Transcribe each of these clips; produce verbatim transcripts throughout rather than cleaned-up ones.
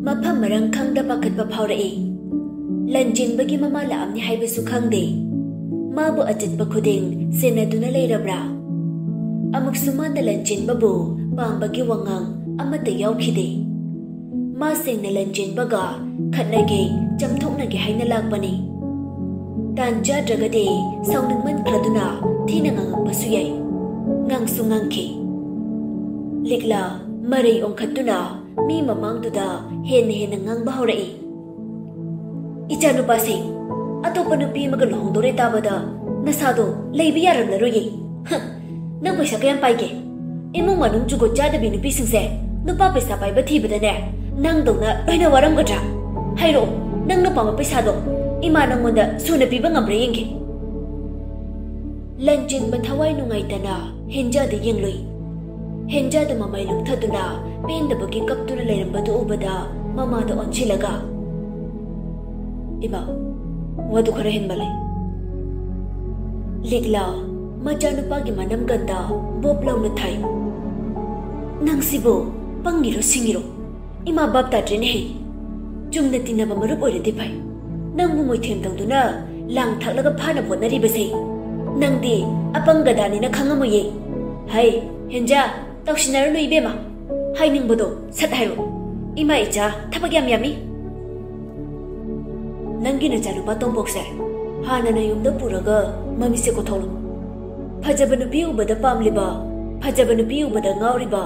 ꯃꯐꯝ ꯃꯔꯥꯡ ꯈꯪꯗ ꯄꯥꯈꯠꯄ ꯐꯥꯎꯔꯛꯏ꯫ ꯂꯟꯆꯦꯟꯕꯒꯤ ꯃꯃꯥ ꯂꯥꯛꯑꯝꯅꯤ ꯍꯥꯏꯕꯁꯨ ꯈꯪꯗꯦ꯫ ꯃꯥꯕꯨ ꯑꯆꯠꯄ ꯈꯨꯗꯤꯡ ꯁꯦꯟꯅꯗꯨꯅ ꯂꯩꯔꯕ꯭ꯔꯥ? ꯑꯃꯨꯛꯁꯨ ꯃꯥꯅ ꯂꯟꯆꯦꯟꯕꯕꯨ ꯄꯥꯝꯕꯒꯤ ꯋꯥꯉꯥꯡ ꯑꯃꯠꯇ ꯌꯥꯎꯈꯤꯗꯦ꯫ ꯃꯥ ꯁꯦꯡꯅ ꯂꯟꯆꯦꯟꯕꯒ ꯈꯠꯅꯒꯦ, ꯆꯝꯊꯣꯛꯅꯒꯦ ꯍꯥꯏꯅ ꯂꯥꯛꯄꯅꯤ꯫ ꯇꯥꯟ ꯆꯥꯗ꯭ꯔꯒꯗꯤ ꯁꯥꯎꯅꯤꯡꯃꯟꯈ꯭ꯔꯗꯨꯅ ꯊꯤꯅ ꯉꯥꯡꯉꯛꯄꯁꯨ ꯌꯥꯏ꯫ ꯉꯥꯡꯁꯨ ꯉꯥꯡꯈꯤ꯫ ꯂꯤꯛꯂꯥ ꯃꯔꯩ ꯑꯣꯟꯈꯠꯇꯨꯅ ꯃꯤ ꯃꯃꯥꯡꯗꯨꯗ ꯍꯦꯟꯅ ꯍꯦꯟꯅ ꯉꯥꯡꯕ ꯍꯧꯔꯛꯏ꯫ "ꯏꯆꯥꯅꯨꯄꯥꯁꯦ ꯑꯇꯣꯞꯄ ꯅꯨꯄꯤ ꯑꯃꯒ ꯂꯨꯍꯣꯡꯗꯣꯔꯦ ꯇꯥꯕꯗ ꯅꯁꯥꯗꯣ ꯂꯩꯕ ꯌꯥꯔꯝꯂꯔꯣꯏꯌꯦ꯫ ꯍ, ꯅꯪ ꯄꯩꯁꯥ ꯀꯌꯥꯝ ꯄꯥꯏꯒꯦ? ꯏꯃꯨꯡ ꯃꯅꯨꯡ ꯖꯨꯒꯣꯠ ꯆꯥꯗꯕꯤ ꯅꯨꯄꯤꯁꯤꯡꯁꯦ ꯅꯨꯄꯥ ꯄꯩꯁꯥ ꯄꯥꯏꯕ ꯊꯤꯕꯗꯅꯦ ꯅꯪꯗꯧꯅ ꯂꯣꯏꯅ ꯋꯥꯔꯝꯒꯗ꯭ꯔꯥ? ꯍꯥꯏꯔꯛꯑꯣ, ꯅꯪꯅ ꯄꯥꯝꯕ ꯄꯩꯁꯥꯗꯣ ꯏꯃꯥ ꯅꯪꯉꯣꯟꯗ ꯁꯨꯅ ꯄꯤꯕ ꯉꯝꯕ꯭ꯔꯥ ꯌꯦꯡꯒꯦ꯫" ꯂꯟꯆꯦꯟꯕ ꯊꯋꯥꯏ ꯅꯨꯡꯉꯥꯏꯇꯅ ꯍꯦꯟꯖꯥꯗ ꯌꯦꯡꯂꯨꯏ꯫ ꯍꯦꯟꯖꯥꯗ ꯃꯃꯥꯏ ꯂꯨꯞꯊꯗꯨꯅ ꯄꯦꯟꯗꯕꯒꯤ ꯀꯞꯇꯨꯅ ꯂꯩꯔꯝꯕꯗꯨ ꯎꯕꯗ ꯃꯃꯥꯗ ꯑꯣꯟꯁꯤꯜꯂꯒ, "ꯏꯃꯥ, ꯋꯥꯗꯨ ꯈꯔ ꯍꯦꯟꯃꯜꯂꯦ꯫" ꯂꯤꯛꯂꯥ ꯃꯆꯥꯅꯨꯄꯥꯒꯤ ꯃꯅꯝꯒꯟꯗ ꯕꯣꯞ ꯂꯥꯎꯅ ꯊꯥꯏ꯫ "ꯅꯪꯁꯤꯕꯨ ꯄꯪꯉꯤꯔꯣ ꯁꯤꯡꯉꯤꯔꯣ? ꯏꯃꯥ ꯚꯥꯞ ꯇꯥꯗ꯭ꯔꯦꯅꯦꯍꯦ꯫ ꯆꯨꯝꯅ ꯇꯤꯟꯅꯕ ꯃꯔꯨꯞ ꯑꯣꯏꯔꯗꯤ ꯐꯩ꯫ ꯅꯪꯕꯨ ꯃꯣꯏꯊꯦꯝ ꯇꯧꯗꯨꯅ ꯂꯥꯡ ꯊꯥꯛꯂꯒ ꯐꯥꯅꯕ ꯍꯣꯠꯅꯔꯤꯕꯁꯦ ꯅꯪꯗꯤ ꯑꯄꯪ ꯒꯗꯥꯅꯤꯅ ꯈꯪꯉꯝꯃꯣꯏꯌꯦ꯫ ꯍꯩ, ꯍꯦꯟꯖꯥ, ꯇꯧꯁꯤꯟꯅꯔꯨꯅꯨ ꯏꯕꯦꯝꯃ꯫ ꯍꯥꯏꯅꯤꯡꯕꯗꯣ ꯁꯠ ꯍꯥꯏꯔꯣ꯫ ꯏꯃꯥ ꯏꯆꯥ ꯊꯕꯛ ꯌꯥꯝ ꯌꯥꯝꯃꯤ꯫" "ꯅꯪꯒꯤ ꯅꯆꯥꯅꯨꯄꯥ ꯇꯣꯝꯄꯣꯛꯁꯦ ꯍꯥꯟꯅ ꯅꯌꯨꯝꯗ ꯄꯨꯔꯒ ꯃꯃꯤꯠꯁꯦ ꯀꯣꯊꯣꯛꯂꯣ꯫ ꯐꯖꯕ ꯅꯨꯄꯤ ꯎꯕꯗ ꯄꯥꯝꯂꯤꯕ, ꯐꯖꯕ ꯅꯨꯄꯤ ꯎꯕꯗ ꯉꯥꯎꯔꯤꯕ,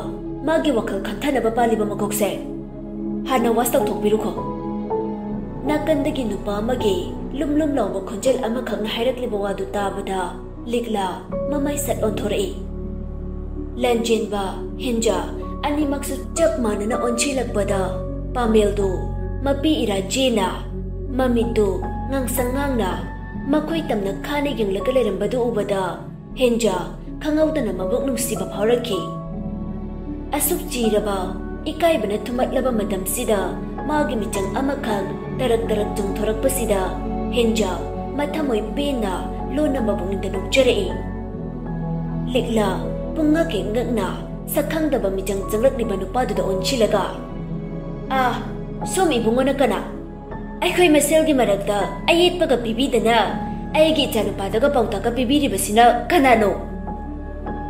ꯃꯥꯒꯤ ꯋꯥꯈꯜ ꯈꯟꯊꯅꯕ ꯄꯥꯜꯂꯤꯕ ꯃꯀꯣꯛꯁꯦ ꯍꯥꯟꯅ ꯋꯥꯁ ꯇꯧꯊꯣꯛꯄꯤꯔꯨꯈꯣ꯫" ꯅꯥꯀꯟꯗꯒꯤ ꯅꯨꯄꯥ ꯑꯃꯒꯤ ꯂꯨꯝ ꯂꯨꯝ ꯂꯥꯎꯕ ꯈꯣꯟꯖꯦꯜ ꯑꯃꯈꯛꯅ ꯍꯥꯏꯔꯛꯂꯤꯕ ꯋꯥꯗꯨ ꯇꯥꯕꯗ ꯂꯤꯛꯂꯥ ꯃꯃꯥꯏ ꯁꯠ ꯑꯣꯟꯊꯣꯔꯛꯏ꯫ ꯂꯟꯆꯦꯟꯕ, ꯍꯦꯟꯖꯥ ꯑꯅꯤꯃꯛꯁꯨ ꯆꯞ ꯃꯥꯟꯅꯅ ꯑꯣꯟꯁꯤꯜꯂꯛꯄꯗ ꯄꯥꯃꯦꯜꯗꯨ ꯃꯄꯤ ꯏꯔꯥ ꯆꯦꯅ, ꯃꯃꯤꯠꯇꯨ ꯉꯥꯡꯁꯪ ꯉꯥꯡꯅ ꯃꯈꯣꯏ ꯇꯝꯅ ꯈꯥꯅ ꯌꯦꯡꯂꯒ ꯂꯩꯔꯝꯕꯗꯨ ꯎꯕꯗ ꯍꯦꯟꯖꯥ ꯈꯪꯍꯧꯗꯅ ꯃꯕꯨꯛ ꯅꯨꯡꯁꯤꯕ ꯐꯥꯎꯔꯛꯈꯤ꯫ ꯑꯁꯨꯛ ꯆꯤꯔꯕ, ꯏꯀꯥꯏꯕꯅ ꯊꯨꯝꯃꯠꯂꯕ ꯃꯇꯝꯁꯤꯗ ꯃꯥꯒꯤ ꯃꯤꯆꯪ ꯑꯃꯈꯛ ꯇꯔꯛ ꯇꯔꯛ ꯆꯣꯡꯊꯣꯔꯛꯄꯁꯤꯗ ꯍꯦꯟꯖꯥ ꯃꯊꯃꯣꯏ ꯄꯦꯟꯅ ꯂꯣꯟꯅ ꯃꯄꯨꯛꯅꯤꯡꯗ ꯅꯣꯛꯆꯔꯛꯏ꯫ ꯂꯤꯛꯂꯥ ꯄꯨꯡꯉꯛ ꯍꯦꯛ ꯉꯛꯅ ꯁꯛꯈꯪꯗꯕ ꯃꯤꯆꯪ ꯆꯪꯂꯛꯂꯤꯕ ꯅꯨꯄꯥꯗꯨꯗ ꯑꯣꯟꯁꯤꯜꯂꯒ, ꯑꯥ, ꯁꯣꯝ ꯏꯕꯨꯡꯉꯣꯅ ꯀꯅꯥ? ꯑꯩꯈꯣꯏ ꯃꯁꯦꯜꯒꯤ ꯃꯔꯛꯇ ꯑꯌꯦꯠꯄꯒ ꯄꯤꯕꯤꯗꯅ ꯑꯩꯒꯤ ꯏꯆꯥꯅꯨꯄꯥꯗꯒ ꯄꯥꯎꯇꯥꯛꯀ ꯄꯤꯕꯤꯔꯤꯕꯁꯤꯅ ꯀꯅꯥꯅꯣ?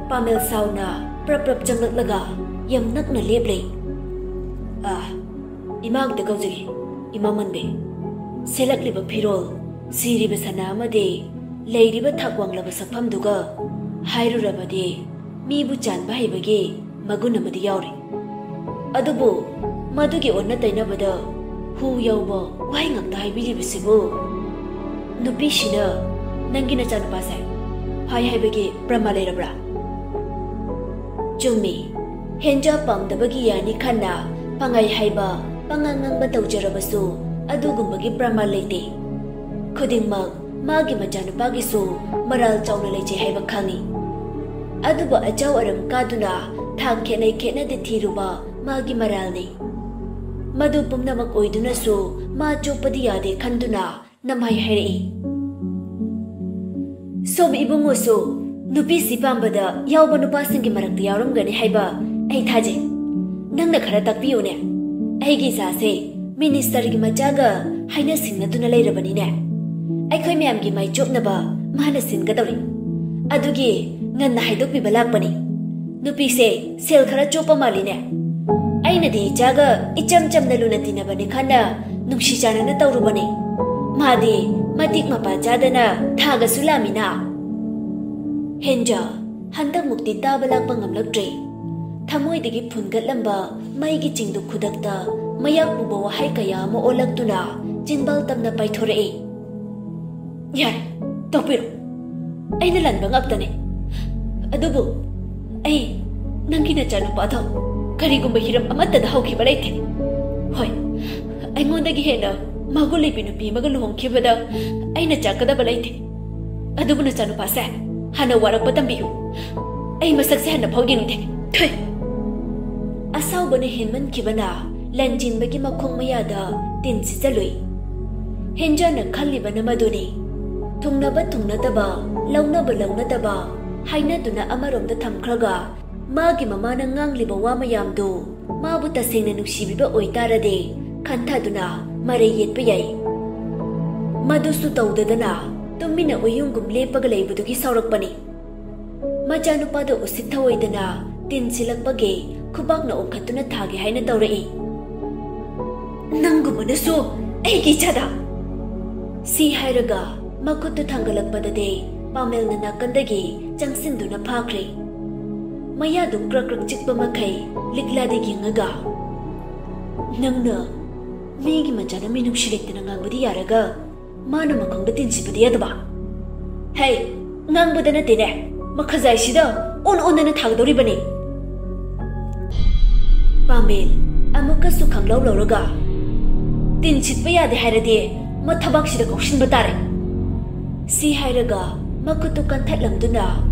ꯄꯥꯃꯦꯜ ꯁꯥꯎꯅ ꯄ꯭ꯔꯞ ꯄ꯭ꯔꯞ ꯆꯪꯂꯛꯂꯒ ꯌꯥꯝ ꯅꯛꯅ ꯂꯦꯞꯂꯦ꯫ ꯑꯥ, ꯏꯃꯥ ꯑꯝꯇ ꯀꯧꯖꯒꯦ, ꯏꯃꯥ ꯃꯟꯕꯤ꯫ ꯁꯦꯠꯂꯛꯂꯤꯕ ꯐꯤꯔꯣꯜ, ꯁꯤꯔꯤꯕ ꯁꯅꯥ ꯑꯃꯗꯤ ꯂꯩꯔꯤꯕ ꯊꯥꯛ ꯋꯥꯡꯂꯕ ꯁꯛꯐꯝꯗꯨꯒ ꯍꯥꯏꯔꯨꯔꯕꯗꯤ ꯃꯤꯕꯨ ꯆꯥꯟꯕ ꯍꯩꯕꯒꯤ ꯃꯒꯨꯟ ꯑꯃꯗꯤ ꯌꯥꯎꯔꯤ꯫ ꯑꯗꯨꯕꯨ ꯃꯗꯨꯒꯤ ꯑꯣꯟꯅ ꯇꯩꯅꯕꯗ ꯍꯨ ꯌꯥꯎꯕ ꯋꯥꯍꯩ ꯉꯥꯛꯇ ꯍꯥꯏꯕꯤꯔꯤꯕꯁꯤꯕꯨ? ꯅꯨꯄꯤꯁꯤꯅ ꯅꯪꯒꯤ ꯅꯆꯥꯅꯨꯄꯥꯁꯦ ꯐꯩ ꯍꯥꯏꯕꯒꯤ ꯄ꯭ꯔꯃꯥ ꯂꯩꯔꯕ꯭ꯔꯥ? ꯆꯨꯝꯃꯤ, ꯍꯦꯟꯖꯥ ꯄꯥꯝꯗꯕꯒꯤ ꯌꯥꯅꯤ ꯈꯟꯅ ꯄꯪꯍꯥꯏ ꯍꯥꯏꯕ, ꯄꯪꯉꯥꯡ ꯉꯥꯡꯕ ꯇꯧꯖꯔꯕꯁꯨ ꯑꯗꯨꯒꯨꯝꯕꯒꯤ ꯄ꯭ꯔꯃꯥ ꯂꯩꯇꯦ꯫ ꯈꯨꯗꯤꯡꯃꯛ ꯃꯥꯒꯤ ꯃꯆꯥꯅꯨꯄꯥꯒꯤꯁꯨ ꯃꯔꯥꯜ ꯆꯥꯎꯅ ꯂꯩꯖꯩ ꯍꯥꯏꯕ ꯈꯪꯏ꯫ ꯑꯗꯨꯕꯨ ꯑꯆꯧ ꯑꯔꯝ ꯀꯥꯗꯨꯅ ꯊꯥꯛ ꯈꯦꯠꯅꯩ ꯈꯦꯠꯅꯗꯦ ꯊꯤꯔꯨꯕ ꯃꯥꯒꯤ ꯃꯔꯥꯜꯅꯤ꯫ ꯃꯗꯨ ꯄꯨꯝꯅꯃꯛ ꯑꯣꯏꯗꯨꯅꯁꯨ ꯃꯥ ꯆꯣꯞꯄꯗꯤ ꯌꯥꯗꯦ ꯈꯟꯗꯨꯅ ꯅꯝꯍꯥꯏ ꯍꯥꯏꯔꯛꯏ꯫ ꯁꯣꯝ ꯏꯕꯨꯡꯉꯣꯁꯨ ꯅꯨꯄꯤꯁꯤ ꯄꯥꯝꯕꯗ ꯌꯥꯎꯕ ꯅꯨꯄꯥꯁꯤꯡꯒꯤ ꯃꯔꯛꯇ ꯌꯥꯎꯔꯝꯒꯅꯤ ꯍꯥꯏꯕ ꯑꯩ ꯊꯥꯖꯩ꯫ ꯅꯪꯅ ꯈꯔ ꯇꯥꯛꯄꯤꯌꯨꯅꯦ꯫ ꯑꯩꯒꯤ ꯏꯆꯥꯁꯦ ꯃꯤꯅꯤꯁꯇꯔꯒꯤ ꯃꯆꯥꯒ ꯍꯥꯏꯅ ꯁꯤꯡꯅꯗꯨꯅ ꯂꯩꯔꯕꯅꯤꯅꯦ꯫ ꯑꯩꯈꯣꯏ ꯃꯌꯥꯝꯒꯤ ꯃꯥꯏ ꯆꯣꯞꯅꯕ ꯃꯥꯅ ꯁꯤꯟꯒꯗꯧꯔꯤ꯫ ꯑꯗꯨꯒꯤ ꯉꯟꯅ ꯍꯥꯏꯗꯣꯛꯄꯤꯕ ꯂꯥꯛꯄꯅꯤ꯫ ꯅꯨꯄꯤꯁꯦ ꯁꯦꯜ ꯈꯔ ꯆꯣꯞꯄ ꯃꯥꯜꯂꯤꯅꯦ꯫ ꯑꯩꯅꯗꯤ ꯏꯆꯥꯒ ꯏꯆꯝ ꯆꯝꯅ ꯂꯨꯅ ꯇꯤꯟꯅꯕꯅꯤ ꯈꯟꯅ ꯅꯨꯡꯁꯤ ꯆꯥꯟꯅꯅ ꯇꯧꯔꯨꯕꯅꯤ꯫ ꯃꯥꯗꯤ ꯃꯇꯤꯛ ꯃꯄꯥ ꯆꯥꯗꯅ ꯊꯥꯒꯁꯨ ꯂꯥꯝꯃꯤꯅ꯫ ꯍꯦꯟꯖꯥ ꯍꯟꯗꯛꯃꯨꯛꯇꯤ ꯇꯥꯕ ꯂꯥꯛꯄ ꯉꯝꯂꯛꯇ꯭ꯔꯦ꯫ ꯊꯃꯣꯏꯗꯒꯤ ꯐꯨꯟꯒꯠꯂꯝꯕ ꯃꯩꯒꯤ ꯆꯤꯡꯗꯨ ꯈꯨꯗꯛꯇ ꯃꯌꯥꯛ ꯄꯨꯕ ꯋꯥꯍꯩ ꯀꯌꯥ ꯑꯃ ꯑꯣꯜꯂꯛꯇꯨꯅ ꯆꯤꯟꯕꯥꯜ ꯇꯝꯅ ꯄꯥꯏꯊꯣꯔꯛꯏ꯫ ꯌꯥꯔꯦ, ꯇꯣꯛꯄꯤꯔꯣ꯫ ꯑꯩꯅ ꯂꯥꯟꯕ ꯉꯥꯛꯇꯅꯦ꯫ ꯑꯗꯨꯕꯨ ꯑꯩ ꯅꯪꯒꯤ ꯅꯆꯥꯅꯨꯄꯥꯗꯣ ꯀꯔꯤꯒꯨꯝꯕ ꯍꯤꯔꯝ ꯑꯃꯠꯇꯗ ꯍꯧꯈꯤꯕ ꯂꯩꯇꯦ꯫ ꯍꯣꯏ, ꯑꯩꯉꯣꯟꯗꯒꯤ ꯍꯦꯟꯅ ꯃꯒꯨꯟ ꯂꯩꯕꯤ ꯅꯨꯄꯤ ꯑꯃꯒ ꯂꯨꯍꯣꯡꯈꯤꯕꯗ ꯑꯩꯅ ꯆꯥꯛꯀꯗꯕ ꯂꯩꯇꯦ꯫ ꯑꯗꯨꯕꯨ ꯅꯆꯥꯅꯨꯄꯥꯁꯦ ꯍꯥꯟꯅ ꯋꯥꯔꯛꯄ ꯇꯝꯕꯤꯌꯨ꯫ ꯑꯩ ꯃꯁꯛꯁꯦ ꯍꯥꯟꯅ ꯐꯥꯎ ꯌꯦꯡꯅꯤꯡꯗꯦ꯫ ꯊꯨꯏ! ꯑꯁꯥꯎꯕꯅ ꯍꯦꯟꯃꯟꯈꯤꯕꯅ ꯂꯟꯆꯦꯟꯕꯒꯤ ꯃꯈꯣꯡ ꯃꯌꯥꯗ ꯇꯤꯟ ꯁꯤꯠꯆꯜꯂꯨꯏ꯫ ꯍꯦꯟꯖꯥꯅ ꯈꯜꯂꯤꯕꯅ ꯃꯗꯨꯅꯤ꯫ ꯊꯨꯡꯅꯕ ꯊꯨꯡꯅꯗꯕ, ꯂꯧꯅꯕ ꯂꯧꯅꯗꯕ ꯍꯥꯏꯅꯗꯨꯅ ꯑꯃꯔꯣꯝꯗ ꯊꯝꯈ꯭ꯔꯒ ꯃꯥꯒꯤ ꯃꯃꯥꯅ ꯉꯥꯡꯂꯤꯕ ꯋꯥ ꯃꯌꯥꯝꯗꯨ ꯃꯥꯕꯨ ꯇꯁꯦꯡꯅ ꯅꯨꯡꯁꯤꯕꯤꯕ ꯑꯣꯏꯇꯥꯔꯗꯤ ꯈꯟꯊꯗꯨꯅ ꯃꯔꯩ ꯌꯦꯠꯄ ꯌꯥꯏ꯫ ꯃꯗꯨꯁꯨ ꯇꯧꯗꯗꯅ ꯇꯨꯃꯤꯟꯅ ꯎꯌꯨꯡꯒꯨꯝ ꯂꯦꯞꯄꯒ ꯂꯩꯕꯗꯨꯒꯤ ꯁꯥꯎꯔꯛꯄꯅꯤ꯫ ꯃꯆꯥꯅꯨꯄꯥꯗ ꯎꯁꯤꯠ ꯊꯑꯣꯏꯗꯅ ꯇꯤꯟꯁꯤꯜꯂꯛꯄꯒꯤ ꯈꯨꯕꯥꯛꯅ ꯑꯣꯟꯈꯠꯇꯨꯅ ꯊꯥꯒꯦ ꯍꯥꯏꯅ ꯇꯧꯔꯛꯏ꯫ "ꯅꯪꯒꯨꯝꯕꯅꯁꯨ ꯑꯩꯒꯤ ꯏꯆꯥꯗ!" ꯁꯤ ꯍꯥꯏꯔꯒ ꯃꯈꯨꯠꯇꯨ ꯊꯥꯡꯒꯠꯂꯛꯄꯗꯗꯤ ꯄꯥꯃꯦꯜꯅ ꯅꯥꯀꯟꯗꯒꯤ ꯆꯪꯁꯤꯟꯗꯨꯅ ꯐꯥꯈ꯭ꯔꯦ꯫ ꯃꯌꯥꯗꯨ ꯀ꯭ꯔꯛ ꯀ꯭ꯔꯛ ꯆꯤꯛꯄ ꯃꯈꯩ ꯂꯤꯛꯂꯥꯗ ꯌꯦꯡꯉꯒ, "ꯅꯪꯅ ꯃꯤꯒꯤ ꯃꯆꯥꯅ ꯃꯤꯅꯨꯡꯁꯤ ꯂꯩꯇꯅ ꯉꯥꯡꯕꯗꯤ ꯌꯥꯔꯒ, ꯃꯥꯅ ꯃꯈꯣꯡꯗ ꯇꯤꯟꯁꯤꯕꯗꯤ ꯌꯥꯗꯕ? ꯍꯩ, ꯉꯥꯡꯕꯗ ꯅꯠꯇꯦꯅꯦ, ꯃꯈꯖꯥꯏꯁꯤꯗ ꯑꯣꯟ ꯑꯣꯟꯗꯅ ꯊꯥꯒꯗꯧꯔꯤꯕꯅꯤ!" ꯄꯥꯃꯦꯜ ꯑꯃꯨꯛꯀꯁꯨ ꯈꯪꯂꯧ ꯂꯧꯔꯒ, "ꯇꯤꯟ ꯁꯤꯠꯄ ꯌꯥꯗꯦ ꯍꯥꯏꯔꯗꯤ ꯃꯊꯕꯥꯛꯁꯤꯗ ꯀꯧꯁꯤꯟꯕ ꯇꯥꯔꯦ!" ꯁꯤ ꯍꯥꯏꯔꯒ ꯃꯈꯨꯠꯇꯨ ꯀꯟꯊꯠꯂꯝꯗꯨꯅ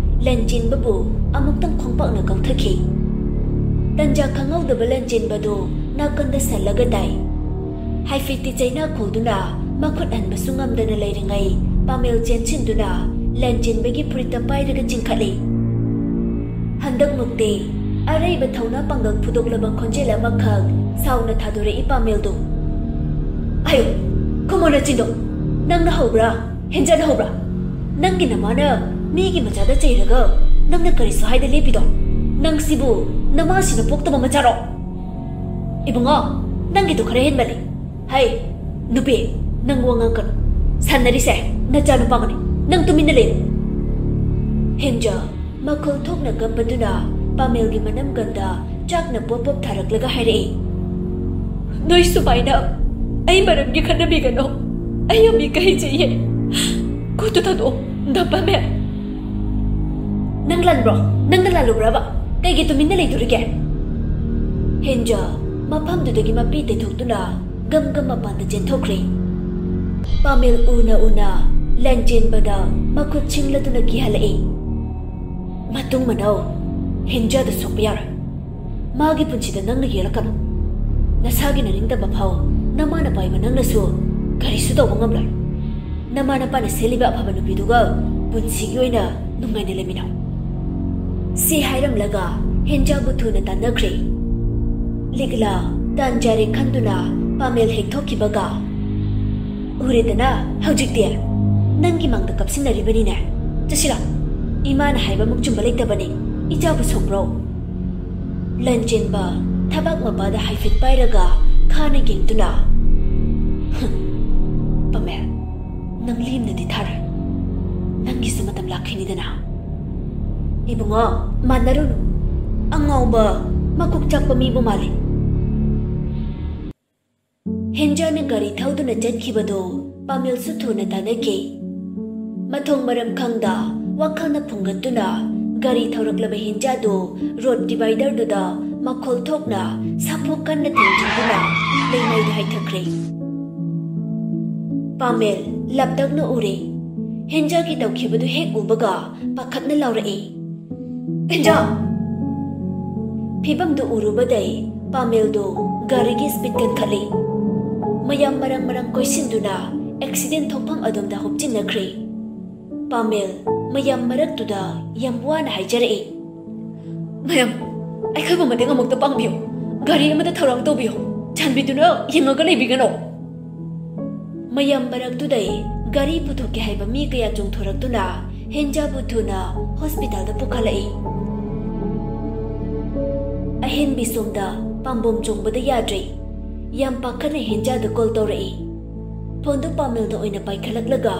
ꯂꯟꯆꯦꯟꯕꯕꯨ ꯑꯃꯨꯛꯇꯪ ꯈꯣꯡꯄꯥꯛꯅ ꯀꯧꯊꯈꯤ꯫ ꯇꯟꯖꯥ ꯈꯪꯍꯧꯗꯕ ꯂꯟꯆꯦꯟꯕꯗꯨ ꯅꯥꯀꯟꯗ ꯁꯜꯂꯒ ꯇꯥꯏ꯫ ꯍꯥꯏꯐꯦꯠꯇꯤ ꯆꯩꯅꯥ ꯈꯣꯜꯗꯨꯅ ꯃꯈꯨꯠ ꯍꯟꯕꯁꯨ ꯉꯝꯗꯅ ꯂꯩꯔꯤꯉꯩ, ꯄꯥꯃꯦꯜ ꯆꯦꯟꯁꯤꯟꯗꯨꯅ ꯂꯟꯆꯦꯟꯕꯒꯤ ꯐꯨꯔꯤꯠꯇ ꯄꯥꯏꯔꯒ ꯆꯤꯡꯈꯠꯂꯤ꯫ ꯍꯟꯗꯛꯃꯨꯛꯇꯤ ꯑꯔꯩꯕ ꯊꯧꯅꯥ ꯄꯥꯡꯒꯜ ꯐꯨꯗꯣꯛꯂꯕ ꯈꯣꯟꯖꯦꯜ ꯑꯃꯈꯛ ꯁꯥꯎꯅ ꯊꯥꯗꯣꯔꯛꯏ ꯄꯥꯃꯦꯜꯗꯨ꯫ "ꯑꯌꯣ, ꯈꯨꯃꯣ ꯅꯆꯤꯟꯗꯣ! ꯅꯪꯅ ꯍꯧꯕ꯭ꯔꯥ? ꯍꯦꯟꯖꯟ ꯍꯧꯕ꯭ꯔꯥ? ꯅꯪꯒꯤ ꯅꯃꯥꯅ ꯃꯤꯒꯤ ꯃꯆꯥꯗ ꯆꯩꯔꯒ ꯅꯪꯅ ꯀꯔꯤꯁꯨ ꯍꯥꯏꯗ ꯂꯦꯞꯄꯤꯗꯣ? ꯅꯪꯁꯤꯕꯨ ꯅꯃꯥꯁꯤꯅ ꯄꯣꯛꯇꯕ ꯃꯆꯥꯔꯣ?" "ꯏꯕꯨꯡꯉꯣ, ꯅꯪꯒꯤꯗꯣ ꯈꯔ ꯍꯦꯟꯃꯜꯂꯤ꯫ ꯍꯩ, ꯅꯨꯄꯤ, ꯅꯪ ꯋꯥ ꯉꯥꯡꯒꯅꯨ꯫ ꯁꯥꯟꯅꯔꯤꯁꯦ ꯅꯆꯥꯅꯨꯄꯥꯒꯅꯤ꯫ ꯅꯪ ꯇꯨꯃꯤꯟꯅ ꯂꯩꯌꯨ!" ꯍꯦꯟꯖꯥ ꯃꯈꯣꯜ ꯊꯣꯛꯅ ꯀꯞꯄꯗꯨꯅ ꯄꯥꯃꯦꯜꯒꯤ ꯃꯅꯝꯒꯟꯗ ꯆꯥꯛꯅ ꯄꯣꯞ ꯄꯣꯞ ꯊꯥꯔꯛꯂꯒ ꯍꯥꯏꯔꯛꯏ꯫ "ꯅꯣꯏ ꯁꯨꯃꯥꯏꯅ ꯑꯩ ꯃꯔꯝꯒꯤ ꯈꯠꯅꯕꯤꯒꯅꯨ꯫ ꯑꯩ ꯌꯥꯝ ꯏꯀꯥꯏꯖꯩꯌꯦ꯫ ꯈꯨꯠꯇꯨ ꯊꯥꯗꯣꯛꯑꯣ, ꯗꯥ ꯄꯥꯃꯦꯜ!" "ꯅꯪ ꯂꯥꯟꯕ꯭ꯔꯣ? ꯅꯪꯅ ꯂꯥꯜꯂꯨꯕ꯭ꯔꯕ? ꯀꯩꯒꯤ ꯇꯨꯃꯤꯟꯅ ꯂꯩꯗꯣꯔꯤꯒꯦ?" ꯍꯦꯟꯖꯥ ꯃꯐꯝꯗꯨꯗꯒꯤ ꯃꯄꯤ ꯇꯩꯊꯣꯛꯇꯨꯅ ꯒꯝ ꯒꯝ ꯃꯄꯥꯟꯗ ꯆꯦꯟꯊꯣꯛꯈ꯭ꯔꯦ꯫ ꯄꯥꯃꯦꯜ ꯎꯅ ꯎꯅ ꯂꯟꯆꯦꯟꯕꯗ ꯃꯈꯨꯠ ꯁꯤꯡꯂꯗꯨꯅ ꯀꯤꯍꯜꯂꯛꯏ꯫ "ꯃꯇꯨꯡ ꯃꯅꯥꯎ ꯍꯦꯟꯖꯥꯗ ꯁꯣꯛꯄ ꯌꯥꯔꯣꯏ꯫ ꯃꯥꯒꯤ ꯄꯨꯟꯁꯤꯗ ꯅꯪꯅ ꯌꯦꯜꯂꯛꯀꯅꯨ꯫ ꯅꯁꯥꯒꯤ ꯅꯅꯤꯡꯇꯝꯕ ꯐꯥꯎ ꯅꯃꯥꯅ ꯄꯥꯏꯕ ꯅꯪꯅꯁꯨ ꯀꯔꯤꯁꯨ ꯇꯧꯕ ꯉꯝꯂꯣꯏ꯫ ꯅꯃꯥ ꯅꯄꯥꯅ ꯁꯦꯠꯂꯤꯕ ꯑꯐꯕ ꯅꯨꯄꯤꯗꯨꯒ ꯄꯨꯟꯁꯤꯒꯤ ꯑꯣꯏꯅ ꯅꯨꯡꯉꯥꯏꯅ ꯂꯩꯃꯤꯟꯅꯧ꯫" ꯁꯤ ꯍꯥꯏꯔꯝꯂꯒ ꯍꯦꯟꯖꯥꯕꯨ ꯊꯨꯅ ꯇꯥꯟꯅꯈ꯭ꯔꯦ꯫ ꯂꯤꯛꯂꯥ ꯇꯥꯟꯖꯔꯦ ꯈꯟꯗꯨꯅ ꯄꯥꯃꯦꯜ ꯍꯦꯛ ꯊꯣꯛꯈꯤꯕꯒ, "ꯎꯔꯦꯗꯅ ꯍꯧꯖꯤꯛꯇꯤ, ꯅꯪꯒꯤ ꯃꯥꯡꯗ ꯀꯞꯁꯤꯟꯅꯔꯤꯕꯅꯤꯅꯦ꯫ ꯆꯠꯁꯤꯂꯥ, ꯏꯃꯥꯅ ꯍꯥꯏꯕꯃꯨꯛ ꯆꯨꯝꯕ ꯂꯩꯇꯕꯅꯤ꯫ ꯏꯆꯥꯕꯨ ꯁꯣꯛꯄ꯭ꯔꯣ?" ꯂꯟꯆꯦꯟꯕ ꯊꯕꯥꯛ ꯃꯄꯥꯗ ꯍꯥꯏꯐꯦꯠ ꯄꯥꯏꯔꯒ ꯈꯥꯅ ꯌꯦꯡꯗꯨꯅ, "ꯍꯝ, ꯄꯥꯃꯦꯜ, ꯅꯪ ꯂꯦꯝꯅꯗꯤ ꯊꯥꯔꯣꯏ꯫ ꯅꯪꯒꯤꯁꯨ ꯃꯇꯝ ꯂꯥꯛꯈꯤꯅꯤꯗꯅ꯫" "ꯏꯕꯨꯡꯉꯣ, ꯃꯥꯟꯅꯔꯨꯅꯨ꯫ ꯑꯉꯥꯎꯕ, ꯃꯀꯣꯛ ꯆꯥꯛꯄ ꯃꯤꯕꯨ ꯃꯥꯜꯂꯤ꯫" ꯍꯦꯟꯖꯥꯅ ꯒꯥꯔꯤ ꯊꯧꯗꯨꯅ ꯆꯠꯈꯤꯕꯗꯨ ꯄꯥꯃꯦꯜꯁꯨ ꯊꯨꯅ ꯇꯥꯅꯈꯤ꯫ ꯃꯊꯣꯡ ꯃꯔꯝ ꯈꯪꯗ ꯋꯥꯈꯜꯅ ꯐꯨꯡꯒꯠꯇꯨꯅ ꯒꯥꯔꯤ ꯊꯧꯔꯛꯂꯕ ꯍꯦꯟꯖꯥꯗꯨ ꯔꯣꯗ ꯗꯤꯚꯥꯏꯗꯔꯗꯨꯗ ꯃꯈꯣꯜ ꯊꯣꯛꯅ ꯁꯥꯐꯨ ꯀꯟꯅ ꯊꯦꯡꯖꯤꯟꯗꯨꯅ ꯂꯩꯃꯥꯏꯗ ꯍꯥꯏꯊꯈ꯭ꯔꯦ꯫ ꯄꯥꯃꯦꯜ ꯂꯞꯇꯛꯅ ꯎꯔꯦ꯫ ꯍꯦꯟꯖꯥꯒꯤ ꯇꯧꯈꯤꯕꯗꯨ ꯍꯦꯛ ꯎꯕꯒ ꯄꯥꯈꯠꯅ ꯂꯥꯎꯔꯛꯏ, "ꯍꯦꯟꯖꯥ!" ꯐꯤꯕꯝꯗꯨ ꯎꯔꯨꯕꯗꯩ ꯄꯥꯃꯦꯜꯗꯨ ꯒꯥꯔꯤꯒꯤ ꯁ꯭ꯄꯤꯗ ꯀꯟꯈꯠꯂꯤ꯫ ꯃꯌꯥꯝ ꯃꯔꯪ ꯃꯔꯪ ꯀꯣꯏꯁꯤꯟꯗꯨꯅ ꯑꯦꯛꯁꯤꯗꯦꯟ ꯊꯣꯛꯐꯝ ꯑꯗꯣꯝꯗ ꯍꯨꯞꯆꯤꯟꯅꯈ꯭ꯔꯦ꯫ ꯄꯥꯃꯦꯜ ꯃꯌꯥꯝ ꯃꯔꯛꯇꯨꯗ ꯌꯥꯝ ꯋꯥꯅ ꯍꯥꯏꯖꯔꯛꯏ, "ꯃꯌꯥꯝ, ꯑꯩꯈꯣꯏꯕꯨ ꯃꯇꯦꯡ ꯑꯃꯨꯛꯇ ꯄꯥꯡꯕꯤꯌꯨ꯫ ꯒꯥꯔꯤ ꯑꯃꯗ ꯊꯧꯔꯥꯡ ꯇꯧꯕꯤꯌꯨ꯫ ꯆꯥꯟꯕꯤꯗꯨꯅ ꯌꯦꯡꯉꯒ ꯂꯩꯕꯤꯒꯅꯨ꯫" ꯃꯌꯥꯝ ꯃꯔꯛꯇꯨꯗꯩ ꯒꯥꯔꯤ ꯄꯨꯊꯣꯛꯀꯦ ꯍꯥꯏꯕ ꯃꯤ ꯀꯌꯥ ꯆꯣꯡꯊꯣꯔꯛꯇꯨꯅ ꯍꯦꯟꯖꯥꯕꯨ ꯊꯨꯅ ꯍꯣꯁꯄꯤꯇꯥꯜꯗ ꯄꯨꯈꯠꯂꯛꯏ꯫ ꯑꯍꯦꯟꯕꯤ ꯁꯣꯝꯗ ꯄꯥꯝꯕꯣꯝ ꯆꯣꯡꯕꯗ ꯌꯥꯗ꯭ꯔꯦ꯫ ꯌꯥꯝ ꯄꯥꯈꯠꯅ ꯍꯦꯟꯖꯥꯗ ꯀꯣꯜ ꯇꯧꯔꯛꯏ꯫ ꯐꯣꯟꯗꯨ ꯄꯥꯃꯦꯜꯅ ꯑꯣꯏꯅ ꯄꯥꯏꯈꯠꯂꯛꯂꯒ,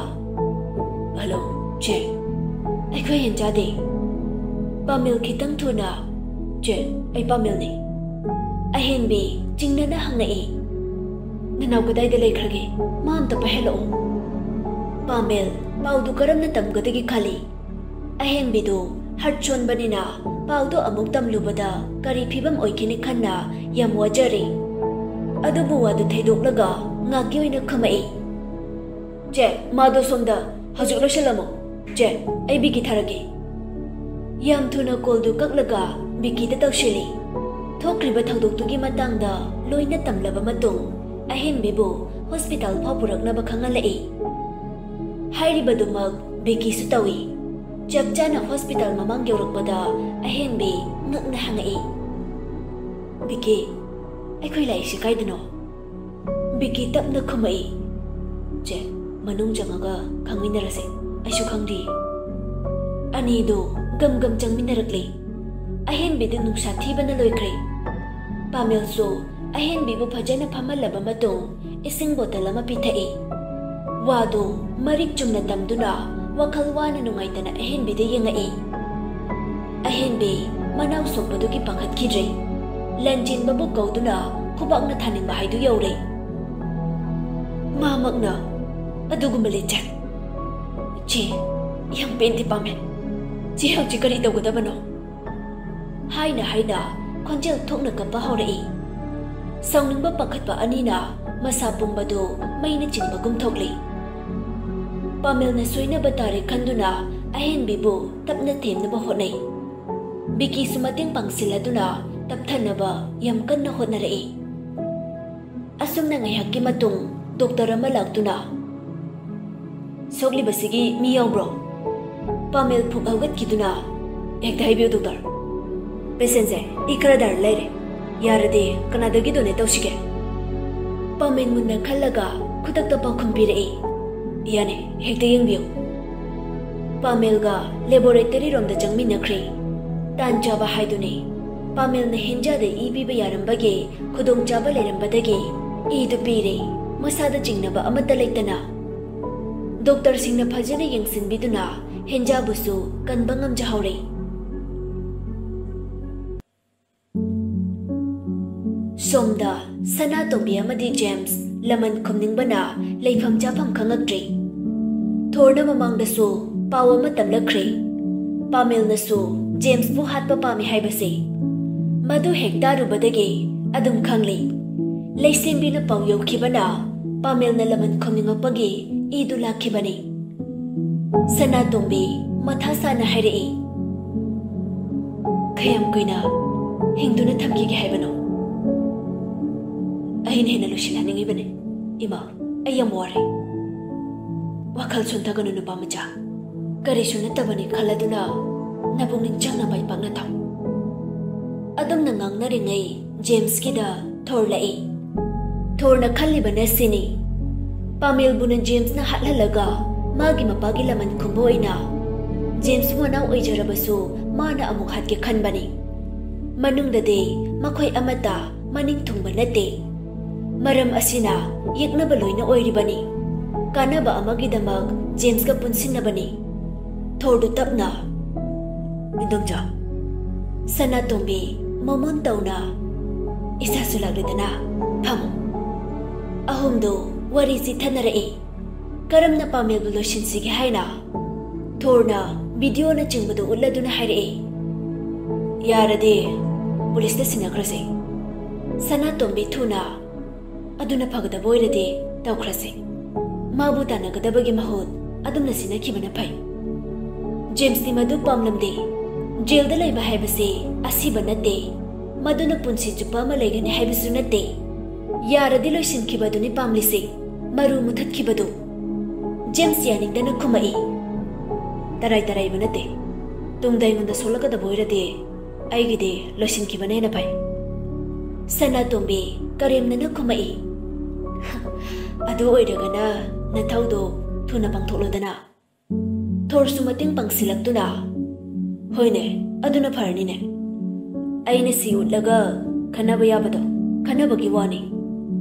"ꯍꯜꯂꯣ, ꯆꯦ꯫ ꯑꯩꯈꯣꯏ ꯍꯦꯟꯖꯥꯗꯦ꯫" ꯄꯥꯃꯦꯜ ꯈꯤꯇꯪ ꯊꯨꯅ, "ꯆꯦ, ꯑꯩ ꯄꯥꯃꯦꯜꯅꯤ꯫" ꯑꯍꯦꯟꯕꯤ ꯆꯤꯡꯅꯅ ꯍꯪꯉꯛꯏ, "ꯅꯅꯥꯎ ꯀꯗꯥꯏꯗ ꯂꯩꯈ꯭ꯔꯒꯦ? ꯃꯥ ꯑꯝꯇ ꯄꯥꯏꯍꯜꯂꯛꯎ꯫" ꯄꯥꯃꯦꯜ ꯄꯥꯎꯗꯨ ꯀꯔꯝꯅ ꯇꯝꯒꯗꯒꯦ ꯈꯜꯂꯤ꯫ ꯑꯍꯦꯟꯕꯤꯗꯨ ꯍꯔꯠ ꯁꯣꯟꯕꯅꯤꯅ ꯄꯥꯎꯗꯨ ꯑꯃꯨꯛ ꯇꯝꯂꯨꯕꯗ ꯀꯔꯤ ꯐꯤꯕꯝ ꯑꯣꯏꯈꯤꯅꯤ ꯈꯟꯅ ꯌꯥꯝ ꯋꯥꯖꯔꯦ꯫ ꯑꯗꯨꯕꯨ ꯋꯥꯗꯨ ꯊꯩꯗꯣꯛꯂꯒ ꯉꯥꯛꯀꯤ ꯑꯣꯏꯅ ꯈꯨꯝꯃꯛꯏ, "ꯆꯦ, ꯃꯥꯗꯣ ꯁꯣꯝꯗ ꯍꯧꯖꯤꯛ ꯂꯣꯏꯁꯤꯜꯂꯝꯃꯣ꯫ ꯆꯦ, ꯑꯩ ꯕꯤꯀꯤ ꯊꯥꯔꯛꯀꯦ꯫" ꯌꯥꯝ ꯊꯨꯅ ꯀꯣꯜꯗꯨ ꯀꯛꯂꯒ ꯕꯤꯀꯤꯗ ꯇꯧꯁꯤꯜꯂꯤ꯫ ꯊꯣꯛꯈ꯭ꯔꯤꯕ ꯊꯧꯗꯣꯛꯇꯨꯒꯤ ꯃꯇꯥꯡꯗ ꯂꯣꯏꯅ ꯇꯝꯂꯕ ꯃꯇꯨꯡ, ꯑꯍꯦꯟꯕꯤꯕꯨ ꯍꯣꯁꯄꯤꯇꯥꯜ ꯐꯥꯎ ꯄꯨꯔꯛꯅꯕ ꯈꯪꯍꯜꯂꯛꯏ꯫ ꯍꯥꯏꯔꯤꯕꯗꯨꯃꯛ ꯕꯤꯀꯤꯁꯨ ꯇꯧꯏ꯫ ꯆꯞ ꯆꯥꯅ ꯍꯣꯁꯄꯤꯇꯥꯜ ꯃꯃꯥꯡ ꯌꯧꯔꯛꯄꯗ ꯑꯍꯦꯟꯕꯤ ꯉꯛꯅ ꯍꯪꯉꯛꯏ, "ꯕꯤꯀꯤ, "ꯑꯩꯈꯣꯏ ꯂꯥꯛꯏꯁꯤ ꯀꯥꯏꯗꯅꯣ?" ꯕꯤꯀꯤ ꯇꯞꯅ ꯈꯨꯝꯃꯛꯏ꯫ "ꯆꯦ, ꯃꯅꯨꯡ ꯆꯪꯉꯒ ꯈꯪꯃꯤꯟꯅꯔꯁꯦ, ꯑꯩꯁꯨ ꯈꯪꯗꯦ꯫" ꯑꯅꯤꯗꯨ ꯒꯝ ꯒꯝ ꯆꯪꯃꯤꯟꯅꯔꯛꯂꯤ꯫ ꯑꯍꯦꯟꯕꯤꯗꯨ ꯅꯨꯡꯁꯥ ꯊꯤꯕꯅ ꯂꯣꯏꯈ꯭ꯔꯦ꯫ ꯄꯥꯃꯦꯜꯁꯨ ꯑꯍꯦꯟꯕꯤꯕꯨ ꯐꯖꯅ ꯐꯝꯍꯜꯂꯕ ꯃꯇꯨꯡ ꯏꯁꯤꯡ ꯕꯣꯇꯜ ꯑꯃ ꯄꯤꯊꯛꯏ꯫ ꯋꯥꯗꯨ ꯃꯔꯤꯛ ꯆꯨꯝꯅ ꯇꯝꯗꯨꯅ ꯋꯥꯈꯜ ꯋꯥꯅ ꯅꯨꯡꯉꯥꯏꯇꯅ ꯑꯍꯦꯟꯕꯤꯗ ꯌꯦꯡꯉꯛꯏ꯫ ꯑꯍꯦꯟꯕꯤ ꯃꯅꯥꯎ ꯁꯣꯛꯄꯗꯨꯒꯤ ꯄꯥꯈꯠꯈꯤꯗ꯭ꯔꯦ꯫ ꯂꯟꯖꯦꯟꯕꯕꯨ ꯀꯧꯗꯨꯅ ꯈꯨꯕꯥꯛꯅ ꯊꯥꯅꯤꯡꯕ ꯍꯥꯏꯗꯨ ꯌꯧꯔꯦ꯫ ꯃꯥꯃꯛꯅ ꯑꯗꯨꯒꯨꯝꯕ ꯂꯤꯆꯠ꯫ "ꯆꯦ, ꯌꯥꯝ ꯄꯦꯟꯗꯦ ꯄꯥꯃꯦꯜ꯫ ꯆꯦ ꯍꯧꯖꯤꯛ ꯀꯔꯤ ꯇꯧꯒꯗꯕꯅꯣ?" ꯍꯥꯏꯅ ꯍꯥꯏꯅ ꯈꯣꯟꯖꯦꯜ ꯊꯣꯛꯅ ꯀꯞꯄ ꯍꯧꯔꯛꯏ꯫ ꯁꯥꯎꯅꯤꯡꯕ ꯄꯥꯈꯠꯄ ꯑꯅꯤꯅ ꯃꯁꯥ ꯄꯨꯝꯕꯗꯨ ꯃꯩꯅ ꯆꯤꯡꯕꯒꯨꯝ ꯊꯣꯛꯂꯤ꯫ ꯄꯥꯃꯦꯜꯅ ꯁꯣꯏꯅꯕ ꯇꯥꯔꯦ ꯈꯟꯗꯨꯅ ꯑꯍꯦꯟꯕꯤꯕꯨ ꯇꯞꯅ ꯊꯦꯝꯅꯕ ꯍꯣꯠꯅꯩ꯫ ꯕꯤꯀꯤꯁꯨ ꯃꯇꯦꯡ ꯄꯥꯡꯁꯤꯜꯂꯗꯨꯅ ꯇꯞꯊꯅꯕ ꯌꯥꯝ ꯀꯟꯅ ꯍꯣꯠꯅꯔꯛꯏ꯫ ꯑꯁꯨꯝꯅ ꯉꯥꯏꯍꯥꯛꯀꯤ ꯃꯇꯨꯡ ꯗꯣꯛꯇꯔ ꯑꯃ ꯂꯥꯛꯇꯨꯅ, "ꯁꯣꯛꯂꯤꯕꯁꯤꯒꯤ ꯃꯤ ꯌꯥꯎꯕ꯭ꯔꯣ?" ꯄꯥꯃꯦꯜ ꯐꯨꯛ ꯍꯧꯒꯠꯈꯤꯗꯨꯅ, "ꯍꯦꯛꯇ ꯍꯥꯏꯕꯤꯌꯨ ꯗꯣꯛꯇꯔ꯫ ꯄꯦꯁꯦꯟꯁꯦ ꯏ ꯈꯔ ꯗꯥꯔ ꯂꯩꯔꯦ꯫ ꯌꯥꯔꯗꯤ ꯀꯅꯥꯗꯒꯤ ꯗꯣꯅꯦꯠ ꯇꯧꯁꯤꯒꯦ?" ꯄꯥꯃꯦꯜ ꯃꯨꯟꯅ ꯈꯜꯂꯒ ꯈꯨꯗꯛꯇ ꯄꯥꯎꯈꯨꯝ ꯄꯤꯔꯛꯏ, "ꯌꯥꯅꯤ, ꯍꯦꯛꯇ ꯌꯦꯡꯕꯤꯌꯨ꯫" ꯄꯥꯃꯦꯜꯒ ꯂꯦꯕꯣꯔꯦꯇꯔꯤ ꯔꯣꯝꯗ ꯆꯪꯃꯤꯟꯅꯈ꯭ꯔꯦ꯫ ꯇꯥꯟ ꯆꯥꯕ ꯍꯥꯏꯗꯨꯅꯤ꯫ ꯄꯥꯃꯦꯜꯅ ꯍꯦꯟꯖꯥꯗ ꯏ ꯄꯤꯕ ꯌꯥꯔꯝꯕꯒꯤ ꯈꯨꯗꯣꯡꯆꯥꯕ ꯂꯩꯔꯝꯕꯗꯒꯤ ꯏꯗꯨ ꯄꯤꯔꯦ, ꯃꯁꯥꯗ ꯆꯤꯡꯅꯕ ꯑꯃꯠꯇ ꯂꯩꯇꯅ꯫ ꯗꯣꯛꯇꯔꯁꯤꯡꯅ ꯐꯖꯅ ꯌꯦꯡꯁꯤꯟꯕꯤꯗꯨꯅ ꯍꯦꯟꯖꯥꯕꯨꯁꯨ ꯀꯟꯕ ꯉꯝꯖꯍꯧꯔꯦ꯫ ꯁꯣꯝꯗ ꯁꯅꯥꯇꯣꯝꯕꯤ ꯑꯃꯗꯤ ꯖꯦꯝꯁ ꯂꯃꯟ ꯈꯨꯝꯅꯤꯡꯕꯅ ꯂꯩꯐꯝ ꯆꯥꯐꯝ ꯈꯪꯉꯛꯇ꯭ꯔꯦ꯫ ꯊꯣꯔꯅ ꯃꯃꯥꯡꯗꯁꯨ ꯄꯥꯎ ꯑꯃ ꯇꯝꯂꯛꯈ꯭ꯔꯦ꯫ ꯄꯥꯃꯦꯜꯅꯁꯨ ꯖꯦꯝꯁꯄꯨ ꯍꯥꯠꯄ ꯄꯥꯝꯃꯤ ꯍꯥꯏꯕꯁꯦ꯫ ꯃꯗꯨ ꯍꯦꯛ ꯇꯥꯔꯨꯕꯗꯒꯤ ꯑꯗꯨꯝ ꯈꯪꯂꯦ꯫ ꯂꯩꯁꯦꯝꯕꯤꯅ ꯄꯥꯎ ꯌꯧꯈꯤꯕꯅ ꯄꯥꯃꯦꯜꯅ ꯂꯃꯟ ꯈꯨꯝꯅꯤꯡꯉꯛꯄꯒꯤ ꯏꯗꯨ ꯂꯥꯛꯈꯤꯕꯅꯤ꯫ ꯁꯅꯥꯇꯣꯝꯕꯤ ꯃꯊꯥ ꯁꯥꯅ ꯍꯥꯏꯔꯛꯏ, "ꯀꯌꯥꯝ ꯀꯨꯏꯅ ꯍꯤꯡꯗꯨꯅ ꯊꯝꯈꯤꯒꯦ ꯍꯥꯏꯕꯅꯣ? ꯑꯩꯅ ꯍꯦꯟꯅ ꯂꯣꯏꯁꯤꯜꯍꯟꯅꯤꯡꯉꯤꯕꯅꯤ꯫ ꯏꯃꯥ, ꯑꯩ ꯌꯥꯝ ꯋꯥꯔꯦ꯫ ꯋꯥꯈꯜ ꯁꯣꯟꯊꯒꯅꯨ ꯅꯨꯄꯥ ꯃꯆꯥ꯫ ꯀꯔꯤꯁꯨ ꯅꯠꯇꯕꯅꯤ ꯈꯜꯂꯗꯨꯅ ꯅꯕꯨꯛꯅꯤꯡ ꯆꯪꯅ ꯃꯥꯏ ꯄꯥꯛꯅ ꯊꯥꯎ꯫" ꯑꯗꯨꯝꯅ ꯉꯥꯡꯅꯔꯤꯉꯩ ꯖꯦꯝꯁꯀꯤꯗ ꯊꯣꯔ ꯂꯥꯛꯏ꯫ ꯊꯣꯔꯅ ꯈꯜꯂꯤꯕꯅ ꯁꯤꯅꯤ, ꯄꯥꯃꯦꯜꯕꯨꯅ ꯖꯦꯝꯁꯅ ꯍꯥꯠꯍꯜꯂꯒ ꯃꯥꯒꯤ ꯃꯄꯥꯒꯤ ꯂꯃꯟ ꯈꯨꯝꯕ ꯑꯣꯏꯅ ꯖꯦꯝꯁꯄꯨ ꯃꯅꯥꯎ ꯑꯣꯏꯖꯔꯕꯁꯨ ꯃꯥꯅ ꯑꯃꯨꯛ ꯍꯥꯠꯀꯦ ꯈꯟꯕꯅꯤ꯫ ꯃꯅꯨꯡꯗꯗꯤ ꯃꯈꯣꯏ ꯑꯃꯠꯇ ꯃꯅꯤꯡ ꯊꯨꯡꯕ ꯅꯠꯇꯦ꯫ ꯃꯔꯝ ꯑꯁꯤꯅ ꯌꯦꯛꯅꯕ ꯂꯣꯏꯅ ꯑꯣꯏꯔꯤꯕꯅꯤ꯫ ꯀꯥꯟꯅꯕ ꯑꯃꯒꯤꯗꯃꯛ ꯖꯦꯝꯁꯀ ꯄꯨꯟꯁꯤꯟꯅꯕꯅꯤ꯫ ꯊꯣꯔꯗꯨ ꯇꯞꯅ, "ꯏꯟꯗꯣꯝꯆꯥ꯫" ꯁꯅꯥꯇꯣꯝꯕꯤ ꯃꯃꯣꯟ ꯇꯧꯅ, "ꯏꯁꯥꯁꯨ ꯂꯥꯛꯂꯦꯗꯅ, ꯐꯝꯃꯨ꯫" ꯑꯍꯨꯝꯗꯨ ꯋꯥꯔꯤ ꯆꯤꯊꯅꯔꯛꯏ꯫ ꯀꯔꯝꯅ ꯄꯥꯃꯦꯜꯕꯨ ꯂꯣꯏꯁꯤꯟꯁꯤꯒꯦ ꯍꯥꯏꯅ ꯊꯣꯔꯅ ꯚꯤꯗꯤꯑꯣꯅꯆꯤꯡꯕꯗꯨ ꯎꯠꯂꯗꯨꯅ ꯍꯥꯏꯔꯛꯏ, "ꯌꯥꯔꯗꯤ ꯄꯨꯂꯤꯁꯇ ꯁꯤꯟꯅꯈ꯭ꯔꯁꯦ꯫ ꯁꯅꯥꯇꯣꯝꯕꯤ ꯊꯨꯅ ꯑꯗꯨꯅ ꯐꯒꯗꯕ ꯑꯣꯏꯔꯗꯤ ꯇꯧꯈ꯭ꯔꯁꯦ꯫ ꯃꯥꯕꯨ ꯇꯥꯟꯅꯒꯗꯕꯒꯤ ꯃꯍꯨꯠ ꯑꯗꯨꯝꯅ ꯁꯤꯟꯅꯈꯤꯕꯅ ꯐꯩ꯫ ꯖꯦꯝꯁꯇꯤ ꯃꯗꯨ ꯄꯥꯝꯂꯝꯗꯦ꯫ ꯖꯦꯜꯗ ꯂꯩꯕ ꯍꯥꯏꯕꯁꯤ ꯑꯁꯤꯕ ꯅꯠꯇꯦ꯫ ꯃꯗꯨꯅ ꯄꯨꯟꯁꯤ ꯆꯨꯞꯄ ꯑꯃ ꯂꯩꯒꯅꯤ ꯍꯥꯏꯕꯁꯨ ꯅꯠꯇꯦ꯫ ꯌꯥꯔꯗꯤ ꯂꯣꯏꯁꯤꯟꯈꯤꯕꯗꯨꯅꯤ ꯄꯥꯝꯂꯤꯁꯤ, ꯃꯔꯨ ꯃꯨꯊꯠꯈꯤꯕꯗꯨ꯫" ꯖꯦꯝꯁ ꯌꯥꯅꯤꯡꯗꯅ ꯈꯨꯝꯃꯛꯏ, "ꯇꯔꯥꯏ ꯇꯔꯥꯏꯕ ꯅꯠꯇꯦ꯫ ꯇꯨꯡꯗ ꯑꯩꯉꯣꯟꯗ ꯁꯣꯛꯂꯛꯀꯗꯕ ꯑꯣꯏꯔꯗꯤ ꯑꯩꯒꯤꯗꯤ ꯂꯣꯏꯁꯤꯟꯈꯤꯕꯅ ꯍꯦꯟꯅ ꯐꯩ꯫" ꯁꯅꯥꯇꯣꯝꯕꯤ ꯀꯔꯦꯝꯅꯅ ꯈꯨꯝꯃꯛꯏ, "ꯑꯗꯨ ꯑꯣꯏꯔꯒꯅ ꯅꯊꯧꯗꯣ ꯊꯨꯅ ꯄꯥꯡꯊꯣꯛꯂꯣꯗꯅ꯫" ꯊꯣꯔꯁꯨ ꯃꯇꯦꯡ ꯄꯥꯡꯁꯤꯜꯂꯛꯇꯨꯅ, "ꯍꯣꯏꯅꯦ, ꯑꯗꯨꯅ ꯐꯔꯅꯤꯅꯦ꯫ ꯑꯩꯅ ꯁꯤ ꯎꯠꯂꯒ ꯈꯟꯅꯕ ꯌꯥꯕꯗꯣ ꯈꯟꯅꯕꯒꯤ ꯋꯥꯅꯤ꯫"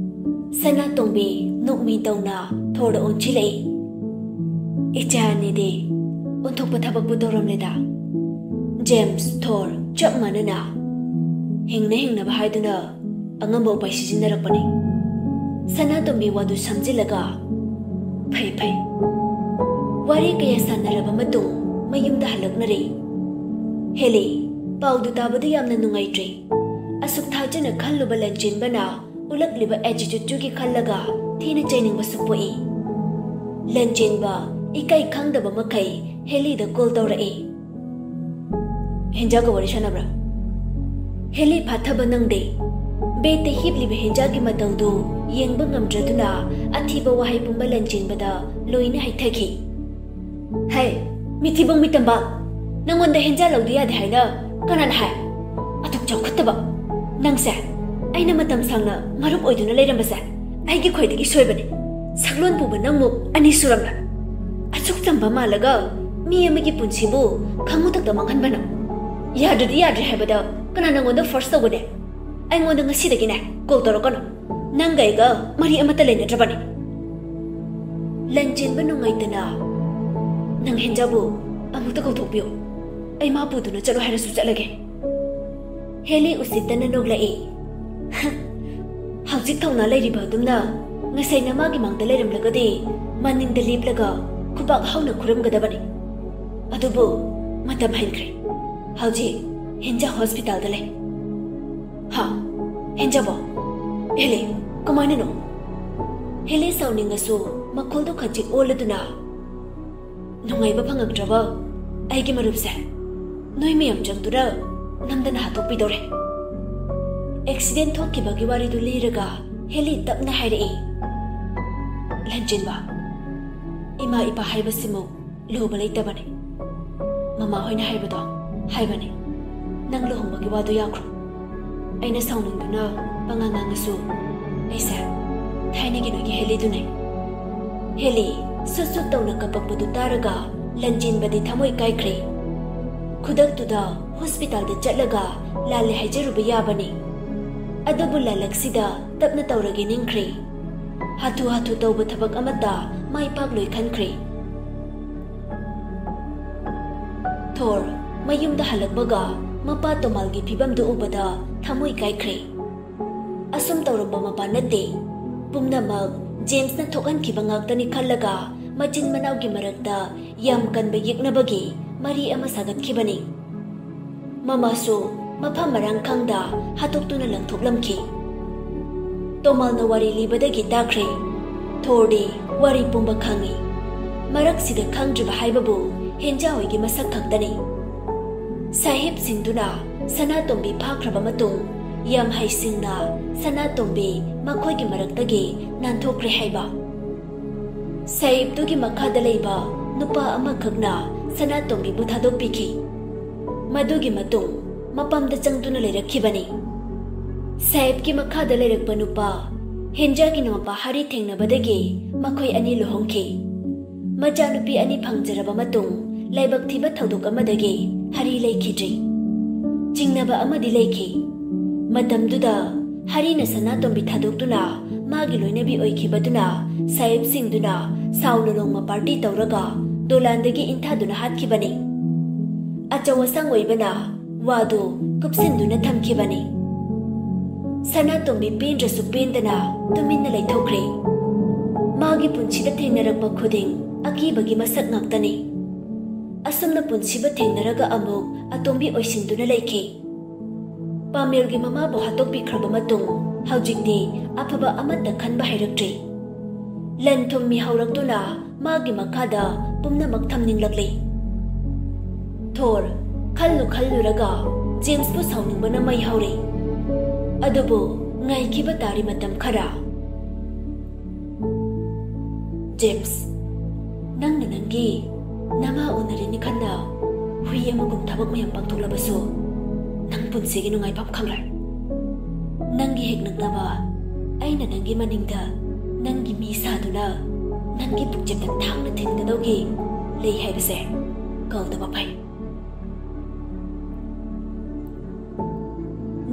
ꯁꯅꯥꯇꯣꯝꯕꯤ ꯅꯣꯛꯃꯤ ꯇꯧꯅ ꯊꯣꯔꯗ ꯑꯣꯟꯁꯤꯜꯂꯛꯏ꯫ "ꯏꯆꯥ ꯑꯅꯤꯗꯤ ꯑꯣꯟꯊꯣꯛꯄ ꯊꯕꯛꯄꯨ ꯇꯧꯔꯝꯂꯦꯗ꯫" ꯖꯦꯝꯁ ꯊꯣꯔ ꯆꯞ ꯃꯥꯟꯅꯅ ꯍꯤꯡꯅ ꯍꯤꯡꯅꯕ ꯍꯥꯏꯗꯨꯅ ꯑꯉꯝꯕ ꯎꯄꯥꯏ ꯁꯤꯖꯤꯟꯅꯔꯛꯄꯅꯤ꯫ ꯁꯅꯥꯇꯣꯝꯕꯤ ꯋꯥꯗꯨ ꯁꯝꯖꯤꯜꯂꯒ, "ꯐꯩ, ꯐꯩ꯫" ꯋꯥꯔꯤ ꯀꯌꯥ ꯁꯥꯟꯅꯔꯕ ꯃꯇꯨꯡ ꯃꯌꯨꯝꯗ ꯍꯜꯂꯛꯅꯔꯦ꯫ "ꯍꯦꯂꯤ, ꯄꯥꯎꯗꯨ ꯇꯥꯕꯗ ꯌꯥꯝꯅ ꯅꯨꯡꯉꯥꯏꯇ꯭ꯔꯦ꯫ ꯑꯁꯨꯛ ꯊꯥꯖꯅ ꯈꯜꯂꯨꯕ ꯂꯟꯆꯦꯟꯕꯅ ꯎꯠꯂꯛꯂꯤꯕ attitudeꯇꯨꯒꯤ ꯈꯜꯂꯒ ꯊꯤꯅ ꯆꯩꯅꯤꯡꯕꯁꯨ ꯄꯣꯛꯏ꯫" ꯂꯟꯆꯦꯟꯕ ꯏꯀꯥꯏ ꯈꯪꯗꯕ ꯃꯈꯩ ꯍꯦꯂꯤꯗ ꯀꯣꯜ ꯇꯧꯔꯛꯏ꯫ "ꯍꯦꯟꯖꯥꯒ ꯋꯥꯔꯤ ꯁꯥꯟꯅꯕ꯭ꯔꯥ?" ꯍꯦꯂꯤ ꯐꯥꯊꯕ ꯅꯪꯗꯦ꯫ ꯕꯦꯗꯇ ꯍꯤꯞꯂꯤꯕ ꯍꯦꯟꯖꯥꯒꯤ ꯃꯇꯧꯗꯨ ꯌꯦꯡꯕ ꯉꯝꯗ꯭ꯔꯗꯨꯅ ꯑꯊꯤꯕ ꯋꯥꯍꯩ ꯄꯨꯝꯕ ꯂꯟꯆꯦꯟꯕꯗ ꯂꯣꯏꯅ ꯍꯩꯊꯈꯤ꯫ "ꯍꯩ, ꯃꯤꯊꯤꯕꯣꯡ ꯃꯤꯇꯝꯕ, ꯅꯪꯉꯣꯟꯗ ꯍꯦꯟꯖꯥ ꯂꯧꯗ ꯌꯥꯗꯦ ꯍꯥꯏꯅ ꯀꯅꯥꯅ ꯍꯥꯏ? ꯑꯗꯨꯛ ꯆꯥꯎꯈꯠꯇꯕ ꯅꯪꯁꯦ!" ꯑꯩꯅ ꯃꯇꯝ ꯁꯥꯡꯅ ꯃꯔꯨꯞ ꯑꯣꯏꯗꯨꯅ ꯂꯩꯔꯝꯕꯁꯦ ꯑꯩꯒꯤ ꯈ꯭ꯋꯥꯏꯗꯒꯤ ꯁꯣꯏꯕꯅꯤ꯫ ꯁꯛꯂꯣꯟ ꯄꯨꯕ ꯅꯪꯃꯨꯛ ꯑꯅꯤ ꯁꯨꯔꯝꯂꯣꯏ꯫ ꯑꯁꯨꯛ ꯆꯝꯕ ꯃꯥꯜꯂꯒ ꯃꯤ ꯑꯃꯒꯤ ꯄꯨꯟꯁꯤꯕꯨ ꯈꯪꯍꯧꯗꯛꯇ ꯃꯥꯡꯍꯟꯕꯅ꯫ ꯌꯥꯗ꯭ꯔꯗꯤ ꯌꯥꯗ꯭ꯔꯦ ꯍꯥꯏꯕꯗ ꯀꯅꯥ ꯅꯪꯉꯣꯟꯗ ꯐꯣꯔꯁ ꯇꯧꯒꯅꯤ? ꯑꯩꯉꯣꯟꯗ ꯉꯁꯤꯗꯒꯤꯅꯦ ꯀꯣꯜ ꯇꯧꯔꯛꯀꯅꯨ꯫ ꯅꯪꯒ ꯑꯩꯒ ꯃꯔꯤ ꯑꯃꯠꯇ ꯂꯩꯅꯗ꯭ꯔꯕꯅꯤ꯫ ꯂꯟꯆꯦꯟꯕ ꯅꯨꯡꯉꯥꯏꯇꯅ, "ꯅꯪ ꯍꯦꯟꯖꯥꯕꯨ ꯑꯃꯨꯛꯇ ꯀꯧꯊꯣꯛꯄꯤꯌꯨ꯫ ꯑꯩ ꯃꯥ ꯄꯨꯗꯨꯅ ꯆꯠꯂꯣ ꯍꯥꯏꯔꯁꯨ ꯆꯠꯂꯒꯦ꯫" ꯍꯦꯂꯤ ꯎꯁꯤꯠꯇꯅ ꯅꯣꯛꯂꯛꯏ꯫ "ꯍꯧꯖꯤꯛ ꯊꯧꯅꯥ ꯂꯩꯔꯤꯕ ꯑꯗꯨꯝꯅ ꯉꯁꯥꯏ ꯅꯃꯥꯒꯤ ꯃꯥꯡꯗ ꯂꯩꯔꯝꯂꯒꯗꯤ ꯃꯅꯤꯡꯗ ꯂꯦꯞꯂꯒ ꯈꯨꯕꯥꯛ ꯍꯧꯅ ꯈꯨꯔꯝꯒꯗꯕꯅꯤ꯫ ꯑꯗꯨꯕꯨ ꯃꯇꯝ ꯍꯦꯟꯈ꯭ꯔꯦ꯫ ꯍꯧꯖꯤꯛ ꯍꯦꯟꯖꯥ ꯍꯣꯁꯄꯤꯇꯥꯜꯗ ꯂꯩ꯫" "ꯍꯥ? ꯍꯦꯟꯖꯥꯕꯣ? ꯍꯦꯂꯤ, ꯀꯃꯥꯏꯅꯅꯣ?" ꯍꯦꯂꯤ ꯁꯥꯎꯅꯤꯡꯉꯁꯨ ꯃꯈꯣꯜꯗꯨ ꯈꯖꯤꯛ ꯑꯣꯜꯂꯗꯨꯅ, "ꯅꯨꯡꯉꯥꯏꯕ ꯐꯪꯉꯛꯇ꯭ꯔꯕ ꯑꯩꯒꯤ ꯃꯔꯨꯞꯁꯦ ꯅꯣꯏ ꯃꯌꯥꯝ ꯆꯪꯗꯨꯅ ꯅꯝꯗꯅ ꯍꯥꯠꯇꯣꯛꯄꯤꯗꯧꯔꯦ꯫" ꯑꯦꯛꯁꯤꯗꯦꯟ ꯊꯣꯛꯈꯤꯕꯒꯤ ꯋꯥꯔꯤꯗꯨ ꯂꯤꯔꯒ ꯍꯦꯂꯤ ꯇꯞꯅ ꯍꯥꯏꯔꯛꯏ, "ꯂꯟꯆꯦꯟꯕ, ꯏꯃꯥ ꯏꯄꯥ ꯍꯥꯏꯕꯁꯤꯃꯨꯛ ꯂꯨꯕ ꯂꯩꯇꯕꯅꯤ꯫ ꯃꯃꯥ ꯍꯣꯏꯅ ꯍꯥꯏꯕꯗꯣ ꯍꯥꯏꯕꯅꯤ꯫ ꯅꯪ ꯂꯨꯍꯣꯡꯕꯒꯤ ꯋꯥꯗꯣ ꯌꯥꯈ꯭ꯔꯣ꯫ ꯑꯩꯅ ꯁꯥꯎꯅꯤꯡꯗꯨꯅ ꯄꯉꯥꯡ ꯉꯥꯡꯉꯁꯨ ꯑꯩꯁꯦ ꯊꯥꯏꯅꯒꯤ ꯅꯣꯏꯒꯤ ꯍꯦꯂꯤꯗꯨꯅꯦ꯫" ꯍꯦꯂꯤ ꯁꯨꯠ ꯁꯨꯠ ꯇꯧꯅ ꯀꯞꯄꯛꯄꯗꯨ ꯇꯥꯔꯒ ꯂꯟꯆꯦꯟꯕꯗꯤ ꯊꯃꯣꯏ ꯀꯥꯏꯈ꯭ꯔꯦ꯫ ꯈꯨꯗꯛꯇꯨꯗ ꯍꯣꯁꯄꯤꯇꯥꯜꯗ ꯆꯠꯂꯒ ꯂꯥꯜꯂꯦ ꯍꯥꯏꯖꯔꯨꯕ ꯌꯥꯕꯅꯤ꯫ ꯑꯗꯨꯕꯨ ꯂꯥꯂꯛꯁꯤꯗ ꯇꯞꯅ ꯇꯧꯔꯒꯦ ꯅꯤꯡꯈ꯭ꯔꯦ꯫ ꯍꯥꯊꯨ ꯍꯥꯊꯨ ꯇꯧꯕ ꯊꯕꯛ ꯑꯃꯠꯇ ꯃꯥꯏ ꯄꯥꯛꯂꯣꯏ ꯈꯟꯈ꯭ꯔꯦ꯫ ꯊꯣꯔ ꯃꯌꯨꯝꯗ ꯍꯜꯂꯛꯄꯒ ꯃꯄꯥ ꯇꯣꯃꯥꯜꯒꯤ ꯐꯤꯕꯝꯗꯨ ꯎꯕꯗ ꯊꯃꯣꯏ ꯀꯥꯏꯈ꯭ꯔꯦ꯫ ꯑꯁꯨꯝ ꯇꯧꯔꯝꯕ ꯃꯄꯥ ꯅꯠꯇꯦ꯫ ꯄꯨꯝꯅꯃꯛ ꯖꯦꯝꯁꯅ ꯊꯣꯛꯍꯟꯈꯤꯕ ꯉꯥꯛꯇꯅꯤ ꯈꯜꯂꯒ ꯃꯆꯤꯟ ꯃꯅꯥꯎꯒꯤ ꯃꯔꯛꯇ ꯌꯥꯝ ꯀꯟꯕ ꯌꯦꯛꯅꯕꯒꯤ ꯃꯔꯤ ꯑꯃ ꯁꯥꯒꯠꯈꯤꯕꯅꯤ꯫ ꯃꯃꯥꯁꯨ ꯃꯐꯝ ꯃꯔꯥꯡ ꯈꯪꯗ ꯍꯥꯠꯇꯣꯛꯇꯨꯅ ꯂꯪꯊꯣꯛꯂꯝꯈꯤ꯫ ꯇꯣꯃꯥꯜꯅ ꯋꯥꯔꯤ ꯂꯤꯕꯗꯒꯤ ꯇꯥꯈ꯭ꯔꯦ꯫ ꯊꯣꯔꯗꯤ ꯋꯥꯔꯤ ꯄꯨꯝꯕ ꯈꯪꯏ꯫ ꯃꯔꯛꯁꯤꯗ ꯈꯪꯗ꯭ꯔꯤꯕ ꯍꯥꯏꯕꯕꯨ ꯍꯦꯟꯖꯥ ꯍꯣꯏꯒꯤ ꯃꯁꯛ ꯈꯛꯇꯅꯤ꯫ ꯁꯥꯍꯦꯕꯁꯤꯡꯗꯨꯅ ꯁꯅꯥꯇꯣꯝꯕꯤ ꯐꯥꯈ꯭ꯔꯕ ꯃꯇꯨꯡ ꯌꯥꯝ ꯍꯩꯁꯤꯡꯅ ꯁꯅꯥꯇꯣꯝꯕꯤ ꯃꯈꯣꯏꯒꯤ ꯃꯔꯛꯇꯒꯤ ꯅꯥꯟꯊꯣꯛꯈ꯭ꯔꯦ ꯍꯥꯏꯕ꯫ ꯁꯥꯍꯦꯕꯇꯨꯒꯤ ꯃꯈꯥꯗ ꯂꯩꯕ ꯅꯨꯄꯥ ꯑꯃꯈꯛꯅ ꯁꯅꯥꯇꯣꯝꯕꯤꯕꯨ ꯊꯥꯗꯣꯛꯄꯤꯈꯤ꯫ ꯃꯗꯨꯒꯤ ꯃꯇꯨꯡ ꯃꯄꯥꯝꯗ ꯆꯪꯗꯨꯅ ꯂꯩꯔꯛꯈꯤꯕꯅꯤ꯫ ꯁꯥꯍꯦꯕꯀꯤ ꯃꯈꯥꯗ ꯂꯩꯔꯛꯄ ꯅꯨꯄꯥ ꯍꯤꯟꯖꯥꯒꯤ ꯃꯄꯥ ꯍꯔꯤ ꯊꯦꯡꯅꯕꯗꯒꯤ ꯃꯈꯣꯏ ꯑꯅꯤ ꯂꯨꯍꯣꯡꯈꯤ꯫ ꯃꯆꯥꯅꯨꯄꯤ ꯑꯅꯤ ꯐꯪꯖꯔꯕ ꯃꯇꯨꯡ, ꯂꯥꯏꯕꯛ ꯊꯤꯕ ꯊꯧꯗꯣꯛ ꯑꯃꯗꯒꯤ ꯍꯔꯤ ꯂꯩꯈꯤꯗ꯭ꯔꯤ꯫ ꯆꯤꯡꯅꯕ ꯑꯃꯗꯤ ꯂꯩꯈꯤ꯫ ꯃꯇꯝꯗꯨꯗ ꯍꯔꯤꯅ ꯁꯅꯥꯇꯣꯝꯕꯤ ꯊꯥꯗꯣꯛꯇꯨꯅ ꯃꯥꯒꯤ ꯂꯣꯏꯅꯕꯤ ꯑꯣꯏꯈꯤꯕꯗꯨꯅ ꯁꯥꯍꯦꯕꯁꯤꯡꯗꯨꯅ ꯁꯥꯎ ꯂꯨꯂꯣꯡꯕ ꯄꯥꯔꯇꯤ ꯇꯧꯔꯒ ꯗꯣꯂꯥꯟꯗꯒꯤ ꯏꯟꯊꯗꯨꯅ ꯍꯥꯠꯈꯤꯕꯅꯤ꯫ ꯑꯆꯧ ꯑꯁꯥꯡ ꯑꯣꯏꯕꯅ ꯋꯥꯗꯨ ꯀꯨꯞꯁꯤꯟꯗꯨꯅ ꯊꯝꯈꯤꯕꯅꯤ꯫ ꯁꯅꯥꯇꯣꯝꯕꯤ ꯄꯦꯟꯗ꯭ꯔꯁꯨ ꯄꯦꯟꯗꯅ ꯇꯨꯃꯤꯟꯅ ꯂꯩꯊꯣꯛꯈ꯭ꯔꯦ꯫ ꯃꯥꯒꯤ ꯄꯨꯟꯁꯤꯗ ꯊꯦꯡꯅꯔꯛꯄ ꯈꯨꯗꯤꯡ ꯑꯀꯤꯕꯒꯤ ꯃꯁꯛ ꯉꯥꯛꯇꯅꯤ꯫ ꯑꯁꯨꯝꯅ ꯄꯨꯟꯁꯤꯕ ꯊꯦꯡꯅꯔꯒ ꯑꯃꯨꯛ ꯑꯇꯣꯝꯕꯤ ꯑꯣꯏꯁꯤꯟꯗꯨꯅ ꯂꯩꯈꯤ꯫ ꯄꯥꯃꯦꯜꯒꯤ ꯃꯃꯥꯕꯨ ꯍꯥꯠꯇꯣꯛꯄꯤꯈ꯭ꯔꯕ ꯃꯇꯨꯡ ꯍꯧꯖꯤꯛꯇꯤ ꯑꯐꯕ ꯑꯃꯠꯇ ꯈꯟꯕ ꯍꯩꯔꯛꯇ꯭ꯔꯤ꯫ ꯂꯟ ꯊꯨꯝ ꯃꯤꯍꯧꯔꯛꯇꯨꯅ ꯃꯥꯒꯤ ꯃꯈꯥꯗ ꯄꯨꯝꯅꯃꯛ ꯊꯝꯅꯤꯡꯂꯛꯂꯤ꯫ ꯊꯣꯔ, ꯈꯜꯂꯨ ꯈꯜꯂꯨꯔꯒ ꯖꯦꯝꯁꯄꯨ ꯁꯥꯎꯅꯤꯡꯕꯅ ꯃꯩ ꯍꯧꯔꯤ꯫ ꯑꯗꯨꯕꯨ ꯉꯥꯏꯈꯤꯕ ꯇꯥꯔꯤ ꯃꯇꯝ ꯈꯔ꯫ ꯖꯦꯝꯁ, ꯅꯪꯅ ꯅꯪꯒꯤ ꯅꯃꯥ ꯎꯅꯔꯤꯅꯤ ꯈꯟꯅ ꯍꯨꯏ ꯑꯃꯒꯨꯝ ꯊꯕꯛ ꯃꯌꯥꯝ ꯄꯥꯡꯊꯣꯛꯂꯕꯁꯨ ꯅꯪ ꯄꯨꯟꯁꯤꯒꯤ ꯅꯨꯡꯉꯥꯏꯐꯝ ꯈꯪꯂꯣꯏ꯫ ꯅꯪꯒꯤ ꯍꯦꯛ ꯅꯛꯅꯕ ꯑꯩꯅ ꯅꯪꯒꯤ ꯃꯅꯤꯡꯗ ꯅꯪꯒꯤ ꯃꯤ ꯁꯥꯗꯨꯅ ꯅꯪꯒꯤ ꯄꯨꯛꯆꯦꯞꯇ ꯊꯥꯡꯅ ꯊꯤꯟꯒꯗꯧꯒꯤ ꯂꯩ ꯍꯥꯏꯕꯁꯦ ꯀꯥꯎꯗꯕ ꯐꯩ꯫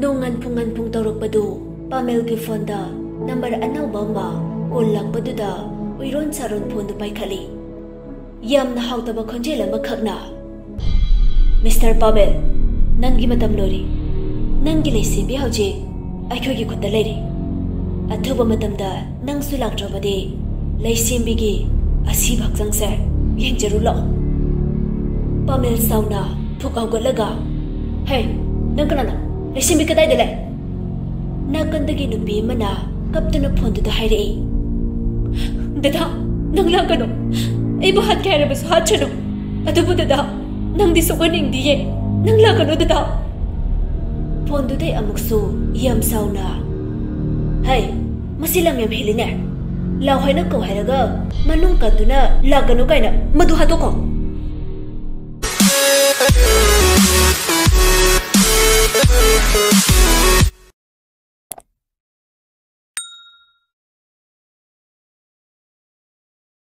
ꯅꯣꯡꯉꯥꯟ ꯐꯨꯡꯉꯥꯟ ꯐꯨꯡ ꯇꯧꯔꯛꯄꯗꯨ ꯄꯥꯃꯦꯜꯒꯤ ꯐꯣꯟꯗ ꯅꯝꯕꯔ ꯑꯅꯧꯕ ꯑꯃ ꯀꯣꯜ ꯂꯥꯛꯄꯗꯨꯗ ꯎꯏꯔꯣꯟ ꯁꯥꯔꯣꯟ ꯐꯣꯟꯗꯨ ꯄꯥꯏꯈꯠꯂꯤ꯫ ꯌꯥꯝꯅ ꯍꯥꯎꯇꯕ ꯈꯣꯟꯖꯦꯜ ꯑꯃꯈꯛꯅ, "ꯃꯤꯁꯇꯔ ꯄꯥꯃꯦꯜ, ꯅꯪꯒꯤ ꯃꯇꯝ ꯂꯣꯏꯔꯦ꯫ ꯅꯪꯒꯤ ꯂꯩꯁꯦꯝꯕꯤ ꯍꯧꯖꯤꯛ ꯑꯩꯈꯣꯏꯒꯤ ꯈꯨꯠꯇ ꯂꯩꯔꯦ꯫ ꯑꯊꯨꯕ ꯃꯇꯝꯗ ꯅꯪꯁꯨ ꯂꯥꯛꯇ꯭ꯔꯕꯗꯤ ꯂꯩꯁꯦꯝꯕꯤꯒꯤ ꯑꯁꯤꯕ ꯍꯛꯆꯥꯡꯁꯦ ꯌꯦꯡꯖꯔꯨ ꯂꯥꯛꯑꯣ꯫" ꯄꯥꯃꯦꯜ ꯁꯥꯎꯅ ꯊꯨꯛ ꯍꯧꯒꯠꯂꯒ, "ꯍꯦ, ꯅꯪ ꯀꯅꯥꯅꯣ? ꯂꯩꯁꯦꯝꯕꯤ ꯀꯗꯥꯏꯗ ꯂꯩ?" ꯅꯥꯀꯟꯗꯒꯤ ꯅꯨꯄꯤ ꯑꯃꯅ ꯀꯞꯇꯨꯅ ꯐꯣꯟꯗꯨꯗ ꯍꯥꯏꯔꯛꯏ꯫ "ꯗꯗꯥ, ꯅꯪ ꯂꯥꯛꯀꯅꯨ꯫ ꯑꯩꯕꯨ ꯍꯥꯠꯀꯦ ꯍꯥꯏꯔꯕꯁꯨ ꯍꯥꯠꯁꯅꯨ꯫ ꯑꯗꯨꯕꯨ ꯗꯗꯥ, ꯅꯪꯗꯤ ꯁꯣꯛꯍꯟꯅꯤꯡꯗꯤꯌꯦ꯫ ꯅꯪ ꯂꯥꯛꯀꯅꯨ ꯗꯗꯥ꯫" ꯐꯣꯟꯗꯨꯗꯩ ꯑꯃꯨꯛꯁꯨ ꯌꯥꯝ ꯁꯥꯎꯅ, "ꯍꯩ, ꯃꯁꯤ ꯂꯝ ꯌꯥꯝ ꯍꯦꯜꯂꯤꯅꯦ꯫ ꯂꯥꯎ ꯍꯥꯏꯅ ꯀꯧ ꯍꯥꯏꯔꯒ ꯃꯅꯨꯡ ꯀꯟꯗꯨꯅ ꯂꯥꯛꯀꯅꯨ ꯀꯥꯏꯅ ꯃꯗꯨ ꯍꯥꯠꯇꯣꯛꯈꯣ꯫